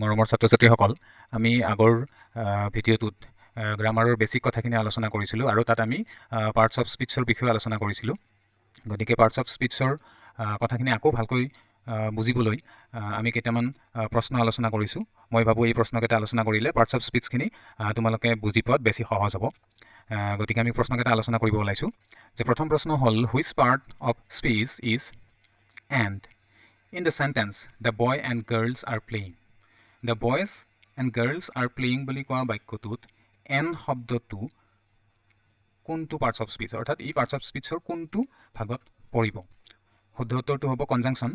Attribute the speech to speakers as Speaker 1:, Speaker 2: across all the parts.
Speaker 1: মৰমৰ ছাত্ৰ ছাত্ৰীসকল, আমি আগৰ ভিডিঅ'টোত গ্ৰামাৰৰ বেছিক কথাখিনি আলোচনা কৰিছিলোঁ আৰু তাত আমি পাৰ্টছ অফ স্পীচৰ বিষয়ে আলোচনা কৰিছিলোঁ। গতিকে পাৰ্টছ অফ স্পীচৰ কথাখিনি আকৌ ভালকৈ বুজিবলৈ আমি কেইটামান প্ৰশ্ন আলোচনা কৰিছোঁ। মই ভাবোঁ, এই প্ৰশ্নকেইটা আলোচনা কৰিলে পাৰ্টছ অফ স্পীচখিনি তোমালোকে বুজি পোৱাত বেছি সহজ হ'ব। গতিকে আমি প্ৰশ্নকেইটা আলোচনা কৰিব ওলাইছোঁ যে প্ৰথম প্ৰশ্ন হ'ল, which part of speech is "and" in the sentence "The boy and girls are playing"? "The boys and girls are playing" বুলি কোৱা বাক্যটোত এণ্ড শব্দটো কোনটো পাৰ্টছ অফ স্পীচ, অৰ্থাৎ ই পাৰ্টছ অফ স্পীচৰ কোনটো ভাগত পৰিব? শুদ্ধ উত্তৰটো হ'ব কনজাংচন।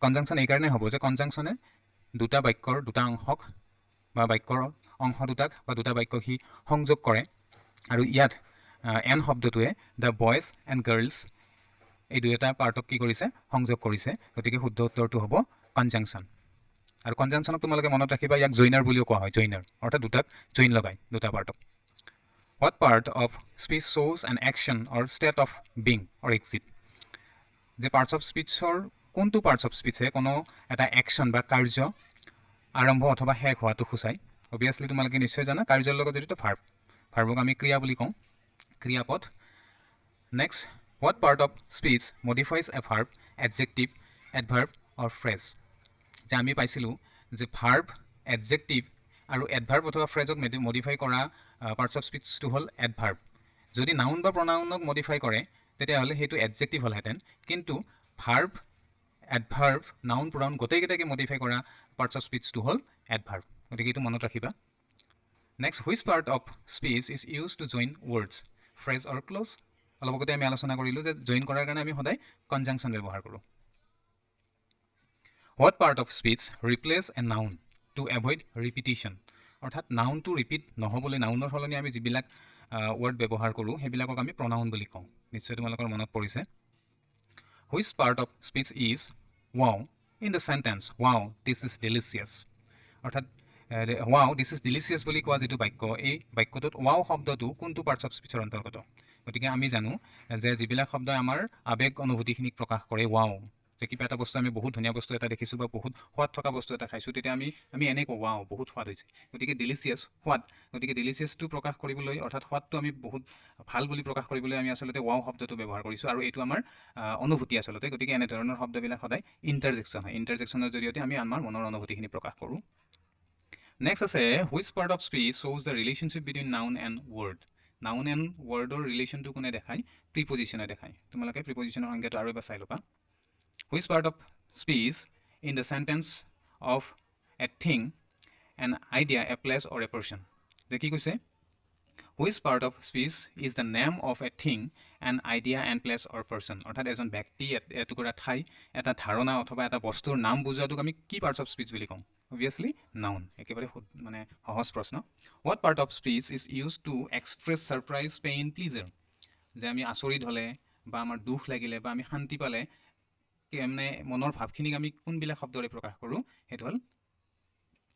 Speaker 1: কনজাংচন এইকাৰণে হ'ব যে কনজাংচনে দুটা বাক্যৰ দুটা অংশক বা বাক্যৰ অংশ দুটাক বা দুটা বাক্যক সি সংযোগ কৰে আৰু ইয়াত এণ্ড শব্দটোৱে the boys and girls এই দুয়োটা পাৰ্টক কি কৰিছে? সংযোগ কৰিছে। গতিকে শুদ্ধ উত্তৰটো হ'ব কনজাংচন। আৰু কনজাংচনক তোমালোকে মনত ৰাখিবা, ইয়াক জইনাৰ বুলিও কোৱা হয়। জইনাৰ অৰ্থাৎ দুটাক জইন লগাই দুটা পাৰ্টক। What part of speech shows an action or state of being or exist? যে পাৰ্টছ অফ স্পীচৰ কোনটো পাৰ্টছ অফ স্পীচে কোনো এটা একশ্যন বা কাৰ্য আৰম্ভ অথবা শেষ হোৱাটো সূচায়? অভিয়াছলি তোমালোকে নিশ্চয় জানা, কাৰ্যৰ লগত জড়িত ভাৰ্ব। ভাৰ্বক আমি ক্ৰিয়া বুলি কওঁ, ক্ৰিয়াপদ। Next, what part of speech modifies a verb, adjective, adverb or phrase? যে আমি পাইছিলোঁ যে ভাৰ্ব, এডজেক্টিভ আৰু এডভাৰ্ব অথবা ফ্ৰেজক মডিফাই কৰা পাৰ্টছ অফ স্পীচটো হ'ল এডভাৰ্ব। যদি নাউন বা প্ৰনাউনক মডিফাই কৰে, তেতিয়াহ'লে সেইটো এডজেক্টিভ হ'লহেঁতেন। কিন্তু ভাৰ্ব, এডভাৰ্ব, নাউন, প্ৰনাউন গোটেইকেইটাকে মডিফাই কৰা পাৰ্টছ অফ স্পীচটো হ'ল এডভাৰ্ব। গতিকে এইটো মনত ৰাখিবা। Next, which part of speech is used to join words, phrase or clause? অলপ আগতে আমি আলোচনা কৰিলোঁ যে জইন কৰাৰ কাৰণে আমি সদায় কনজাংচন ব্যৱহাৰ কৰোঁ। What part of speech replace a noun to avoid repetition? অৰ্থাৎ নাউনটো ৰিপিট নহ'বলৈ নাউনৰ সলনি আমি যিবিলাক ৱৰ্ড ব্যৱহাৰ কৰোঁ, সেইবিলাকক আমি প্ৰনাউন বুলি কওঁ। নিশ্চয় তোমালোকৰ মনত পৰিছে। Which part of speech is "wow" in the sentence "Wow, this is delicious"? অৰ্থাৎ "Wow, this is delicious" বুলি কোৱা যিটো বাক্য, এই বাক্যটোত ৱাও শব্দটো কোনটো পাৰ্টছ অফ স্পীচৰ অন্তৰ্গত? গতিকে আমি জানো যে যিবিলাক শব্দই আমাৰ আৱেগ অনুভূতিখিনিক প্ৰকাশ কৰে, ৱাও, যে কিবা এটা বস্তু আমি বহুত ধুনীয়া বস্তু এটা দেখিছোঁ বা বহুত সোৱাদ থকা বস্তু এটা খাইছোঁ, তেতিয়া আমি এনে কওঁ, "ৱাও, বহুত সোৱাদ হৈছে।" গতিকে ডিলিচিয়াছ, সোৱাদ। গতিকে ডিলিচিয়াছটো প্ৰকাশ কৰিবলৈ, অৰ্থাৎ সোৱাদটো আমি বহুত ভাল বুলি প্ৰকাশ কৰিবলৈ আমি আচলতে ৱাও শব্দটো ব্যৱহাৰ কৰিছোঁ আৰু এইটো আমাৰ অনুভূতি আচলতে। গতিকে এনেধৰণৰ শব্দবিলাক সদায় ইণ্টাৰজেকশ্যন হয়। ইণ্টাৰজেকশ্যনৰ জৰিয়তে আমি আমাৰ মনৰ অনুভূতিখিনি প্ৰকাশ কৰোঁ। নেক্সট আছে, which part of speech shows the relationship between noun and word? Noun and ৱৰ্ডৰ ৰিলেশ্যনটো কোনে দেখায়? প্ৰিপজিশ্যনে দেখায়। তোমালোকে প্ৰিপজিশ্যনৰ সংজ্ঞাটো আৰু এবাৰ চাই ল'বা। Which part of speech in the sentence of a thing, an idea, a place or a person? যে কি কৈছে? Which part of speech is the name of a thing, an idea and place or person? অৰ্থাৎ এজন ব্যক্তি, এটুকুৰা ঠাই, এটা ধাৰণা অথবা এটা বস্তুৰ নাম বুজোৱাটোক আমি কি পাৰ্টছ অফ স্পীচ বুলি কওঁ? অভিয়াছলি নাউন। একেবাৰে মানে সহজ প্ৰশ্ন। What part of speech is used to express surprise, pain, pleasure? যে আমি আচৰিত হ'লে বা আমাৰ দুখ লাগিলে বা আমি শান্তি পালে মানে মনৰ ভাৱখিনিক আমি কোনবিলাক শব্দৰে প্ৰকাশ কৰোঁ? সেইটো হ'ল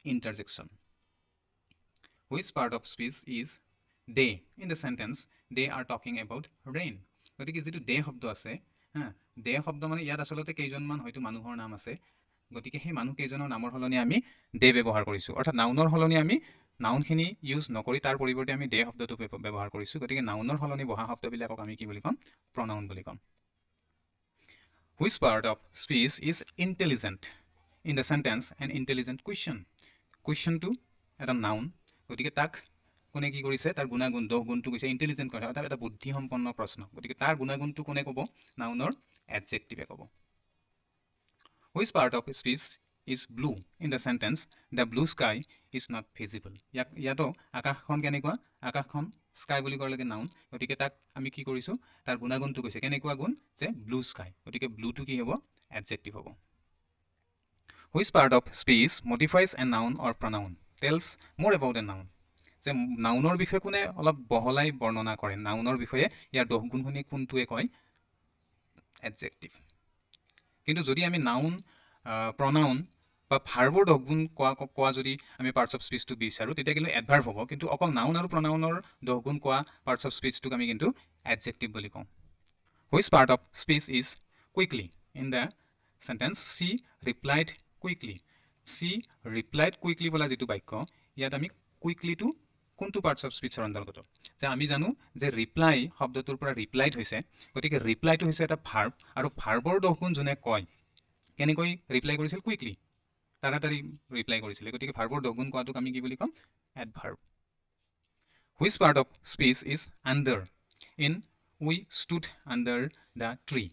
Speaker 1: interjection. Which part of speech is "they" in the sentence "They are talking about rain"? গতিকে যিটো দে শব্দ আছে, হা, দে শব্দ মানে ইয়াত আচলতে কেইজনমান হয়তো মানুহৰ নাম আছে। গতিকে সেই মানুহ কেইজনৰ নামৰ সলনি আমি দে ব্যৱহাৰ কৰিছোঁ। অৰ্থাৎ নাউনৰ সলনি আমি নাউনখিনি ইউজ নকৰি তাৰ পৰিৱৰ্তে আমি দে শব্দটো ব্যৱহাৰ কৰিছোঁ। গতিকে নাউনৰ সলনি বহা শব্দবিলাকক আমি কি বুলি ক'ম? প্ৰনাউন বুলি ক'ম। Which part of speech is "intelligent" in the sentence "an intelligent question"? কুৱেশ্যনটো এটা নাউন। গতিকে তাক কোনে কি কৰিছে? তাৰ গুণাগুণ, দোষ গুণটো কৈছে। ইণ্টেলিজেণ্ট কথা, অৰ্থাৎ এটা বুদ্ধিসম্পন্ন প্ৰশ্ন। গতিকে তাৰ গুণাগুণটো কোনে ক'ব? নাউনৰ এডজেক্টিভে ক'ব। Which part of speech is "blue" in the sentence "The blue sky is not visible"? ইয়াতো আকাশখন কেনেকুৱা? আকাশখন স্কাই বুলি কোৱাৰ লগে নাউন। গতিকে তাক আমি কি কৰিছোঁ? তাৰ গুণাগুণটো কৈছে। কেনেকুৱা গুণ? যে ব্লু স্কাই। গতিকে ব্লুটো কি হ'ব? এডজেক্টিভ হ'ব। Which part of speech modifies a noun or pronoun, tells more about a noun? যে নাউনৰ বিষয়ে কোনে অলপ বহলাই বৰ্ণনা কৰে? নাউনৰ বিষয়ে ইয়াৰ দোষ গুণখিনি কোনটোৱে কয়? এডজেক্টিভ। কিন্তু যদি আমি নাউন, প্ৰনাউন বা ভাৰ্বৰ দোষ গুণ কোৱা যদি আমি পাৰ্টছ অফ স্পীচটো বিচাৰোঁ, তেতিয়া কিন্তু এডভাৰ্ব হ'ব। কিন্তু অকল নাউন আৰু প্ৰনাউনৰ দোষ গুণ কোৱা পাৰ্টছ অফ স্পীচটোক আমি কিন্তু এডজেক্টিভ বুলি কওঁ। Which part of speech is "quickly" in the sentence "She replied quickly"? She replied quickly বোলা যিটো বাক্য, ইয়াত আমি কুইকলিটো কোনটো পাৰ্টছ অফ স্পীচৰ অন্তৰ্গত? যে আমি জানো যে ৰিপ্লাই শব্দটোৰ পৰা ৰিপ্লাইড হৈছে, গতিকে ৰিপ্লাইটো হৈছে এটা ভাৰ্ব, আৰু ভাৰ্বৰ দোষ গুণ যোনে কয়, কেনেকৈ ৰিপ্লাই কৰিছিল? কুইকলি, তাড়াতাড়ি ৰিপ্লাই কৰিছিলে, গতিকে ভাৰ্বৰ দোষ গুণ কোৱাটোক আমি কি বুলি ক'ম? Adverb. Which part of speech is under in "We stood under the tree"?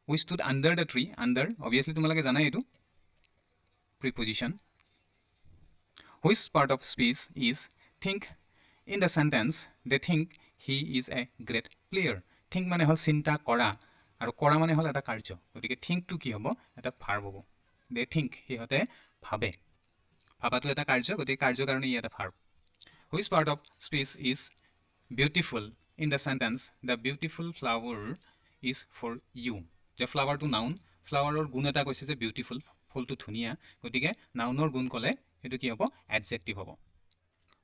Speaker 1: "We stood under the tree", under obviously তোমালোকে জানাই এইটো preposition. Which part of speech is think in the sentence "They think he is a great player"? Think মানে হ'ল চিন্তা কৰা, আৰু কৰা মানে হ'ল এটা কাৰ্য, গতিকে থিংকটো কি হ'ব? এটা ভাৰ্ব হ'ব। দে থিংক, সিহঁতে ভাবে, ভাবাটো এটা কাৰ্য, গতিকে কাৰ্যৰ কাৰণে ই এটা verb. Which part of speech is beautiful in the sentence "The beautiful flower is for you"? যে ফ্লাৱাৰটো নাউন, ফ্লাৱাৰৰ গুণ এটা কৈছে যে বিউটিফুল, ফুলটো ধুনীয়া, গতিকে নাউনৰ গুণ ক'লে সেইটো কি হ'ব? এডজেক্টিভ হ'ব।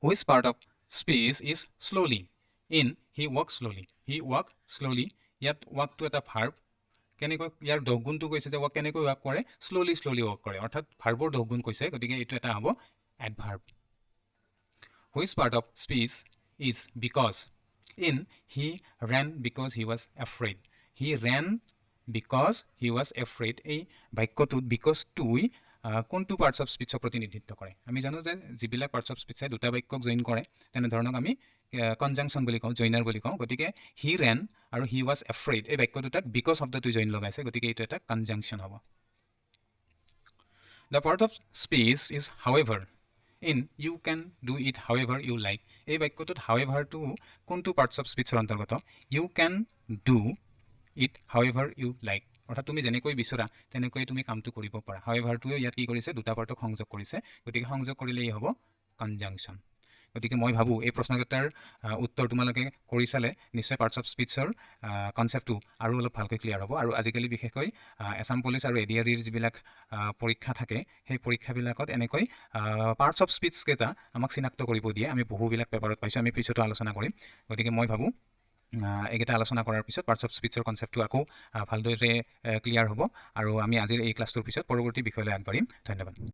Speaker 1: Which part of speech is slowly in "He walked slowly"? "He walked slowly", ইয়াত ৱাকটো এটা ভাৰ্ব। কেনেকৈ ইয়াৰ দোষ গুণটো কৈছে যে ৱাক কেনেকৈ ৱাক কৰে? শ্ল'লি শ্ল'লি ৱাক কৰে, অৰ্থাৎ ভাৰ্বৰ দোষ গুণ কৈছে, গতিকে এইটো এটা হ'ব adverb. Which part of speech is because in "He ran because he was afraid"? "He ran because he was afraid", এই বাক্যটোত বিকজটোই কোনটো পাৰ্টছ অফ স্পীচক প্ৰতিনিধিত্ব কৰে? আমি জানো যে যিবিলাক পাৰ্টছ অফ স্পীচে দুটা বাক্যক জইন কৰে, তেনেধৰণক আমি কনজাংচন বুলি কওঁ, জইনাৰ বুলি কওঁ। গতিকে হি ৰেন আৰু he was afraid, এই বাক্য দুটাক because শব্দটো জইন লগাইছে, গতিকে এইটো এটা কনজাংচন হ'ব। The part of speech is however in "You can do it however you like"? এই বাক্যটোত হাউএভাৰটো কোনটো পাৰ্টছ অফ স্পীচৰ অন্তৰ্গত? "You can do it however you like", অৰ্থাৎ তুমি যেনেকৈ বিচৰা তেনেকৈ তুমি কামটো কৰিব পাৰা। হাউএভাৰটোৱে ইয়াত কি কৰিছে? দুটা পাৰ্টক সংযোগ কৰিছে, গতিকে সংযোগ কৰিলে ই হ'ব কনজাংচন। গতিকে মই ভাবোঁ এই প্ৰশ্নকেইটাৰ উত্তৰ তোমালোকে কৰি চালে নিশ্চয় পাৰ্টছ অফ স্পীচৰ কনচেপ্টটো আৰু অলপ ভালকৈ ক্লিয়াৰ হ'ব। আৰু আজিকালি বিশেষকৈ এছাম পুলিচ আৰু এডিআৰইৰ যিবিলাক পৰীক্ষা থাকে, সেই পৰীক্ষাবিলাকত এনেকৈ পাৰ্টছ অফ স্পীচকেইটা আমাক চিনাক্ত কৰিব দিয়ে। আমি বহুবিলাক পেপাৰত পাইছোঁ, আমি পিছতো আলোচনা কৰিম। গতিকে মই ভাবোঁ এইকেইটা আলোচনা কৰাৰ পিছত পাৰ্টছ অফ স্পীচৰ কনচেপ্টটো আকৌ ভালদৰে ক্লিয়াৰ হ'ব আৰু আমি আজিৰ এই ক্লাছটোৰ পিছত পৰৱৰ্তী বিষয়লৈ আগবাঢ়িম। ধন্যবাদ।